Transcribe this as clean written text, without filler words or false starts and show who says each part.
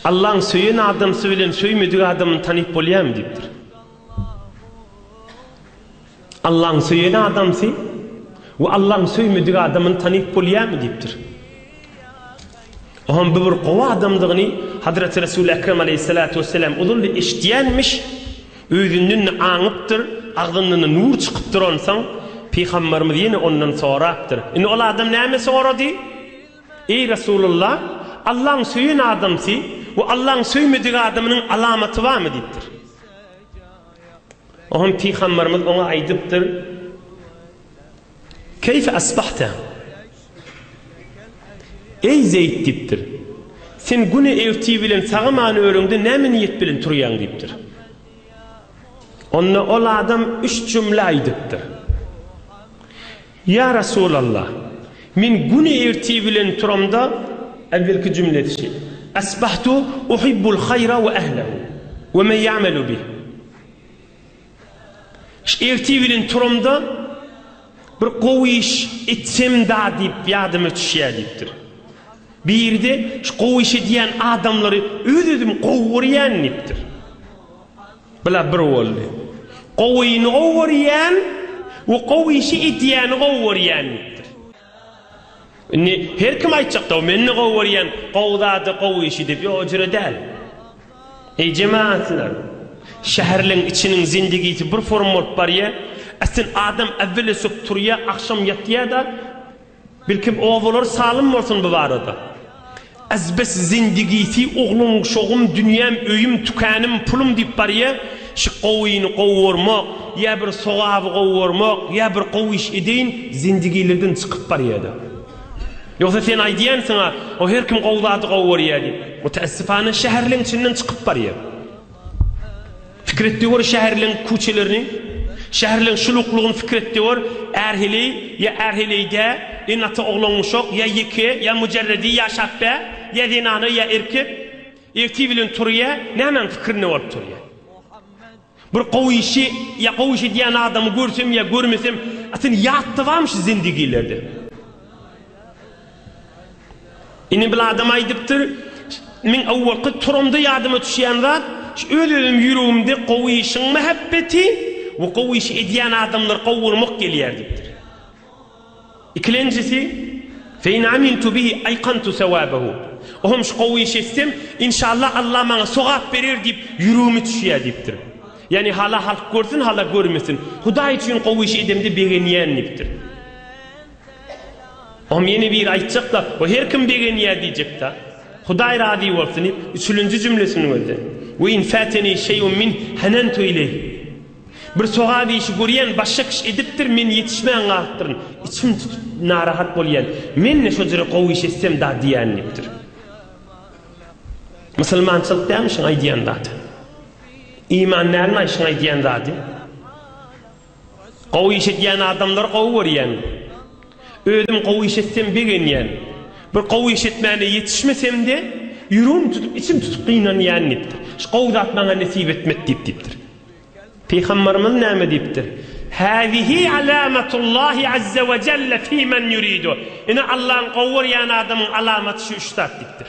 Speaker 1: Allaň söýen adamsy bilen söýmedik adamyny tanyp bolýarmy diýipdir. Allaň söýen adamsy we Allaň söýmedik adamyny tanyp bolýarmy diýipdir. Oňam bu bir gowy adamdygyny Hazreti Resul Ekrem aleýhissalatu wesselam uzynly eşidýänmiş, özünden-de aňypdyr, agzyndan-da nur çykypdyr onsoň Pygamberimiz ýene ondan sorapdyr. Indi ol adam näme sorady? Eý Resulullah, Allaň söýen adamsy we Allaň söýmedik adamynyň alamaty barmy diýipdir. Oňam Pygamberimiz oňa aýdypdyr, Keýfe asbahte? Eý Zeýd diýipdir. Sen güne ertir bilen sag-aman örüňde näme niýet bilen turýaň diýipdir. Onda ol adam üç jümle aýdypdyr. Ýa Resulallah, men güne ertir bilen turamda äwwelki jümlesi şi, Asbahtu uhibbul haýra we ehlehu we men ýa'melu bih. Ertir bilen turamda bir gowy iş etsem-da diýip ýadyma düşýär diýipdir. Biri-de şu gowy iş edýän adamlary öz-özüm gowy görýän diýipdir. Bular bir boldy. Gowyny gowy görýän we gowy işi edýäni gowy görýän diýipdir. Indi her kim aýtjakda, men-de gowy görýän gowy zady, gowy işi diýip, ýok, o jüre däl. Eý jemagatlar! Şäherleň içiniň zindigisi bir forum bolup barýa. Aslyn adam äwwel ösüp turýa, agşam ýatýa-da, belkim obalar salym bolsun bu barada. Azbes zindigisi oglum, şogum, dünýäm, öýüm, tükänim, pulum diýip barýa. Şu gowyny gowy görmek, ýa bir sogaby gowy görmek, ýa bir gowy iş edeýin zindigilerden çykyp barýa-da. Ýogsa sen aýdýansyň-a, o her kim gowy zady gowy görýär diýip. Mütäessifana şäherleň içinden çykyp barýar. Pikir et-de gör şäherleň küçelerini, şäherleň şuluklygyny pikir et-de gör, är-heleý ýa är-heleý dä, ene-ata oglan-uşak, ýa ýeke, ýa müjerredi ýaşap bä, ýa zenana, ýa erkek, ertir bilen turýar, nämäň pikirinde bolup turýar? Bir gowy işi ýa gowy iş edýän adamy görsem ýa görmesem, a sen ýatda barmy şu zindigilerde? Indi bir adam aýdypdyr, meň owalky turamda ýadyma düşýän zat, şu öz-özüm ýüregimde gowy işiň mähebbeti we gowy işi edýän adamlary gowy görmek gelýär diýipdir. Ikilenjisi, Fe in amiltu bihi aýkantu sewabehu. Ohm şu gowy iş etsem, inşallah Allah maňa sogap berer diýip ýüregime düşýär diýipdir. Ýagny hala halk görsün, hala görmesin. Hudaý üçin gowy iş edemde begenýän diýipdir. Ohm ýene biri aýtjak-da, o her kim begenýär diýjek-da. Hudaý razy bolsun diýip, üçülenji jümlesini gözle. We in fateni şeý'un minh hanantu ileýh. Bir sogap işi görýän başga kişi edipdir, men ýetişmän galypdyryn. Içim tutup narahat bolýan. Men-de şo jüre gowy iş etsem da diýýän diýipdir. Musulmançylyk dälmi şuň aýdýan zady? Iman dälmi aý şuň aýdýan zady? Gowy iş edýän adamlary gowy görýän. Özüm gowy iş etsem begenýän. Bir gowy iş etmäne ýetişmesem-de, ýüregim tutup, içim tutup gynanýan diýipdir. Şu gowy zat maňa nesip etmedi diýip diýipdir. Pygamberimiz näme diýipdir? Häzihi alamatullahi azze we jelle fi men yuridu. Ine Allaň gowy görýän adamyň alamaty şu üç zat diýipdir.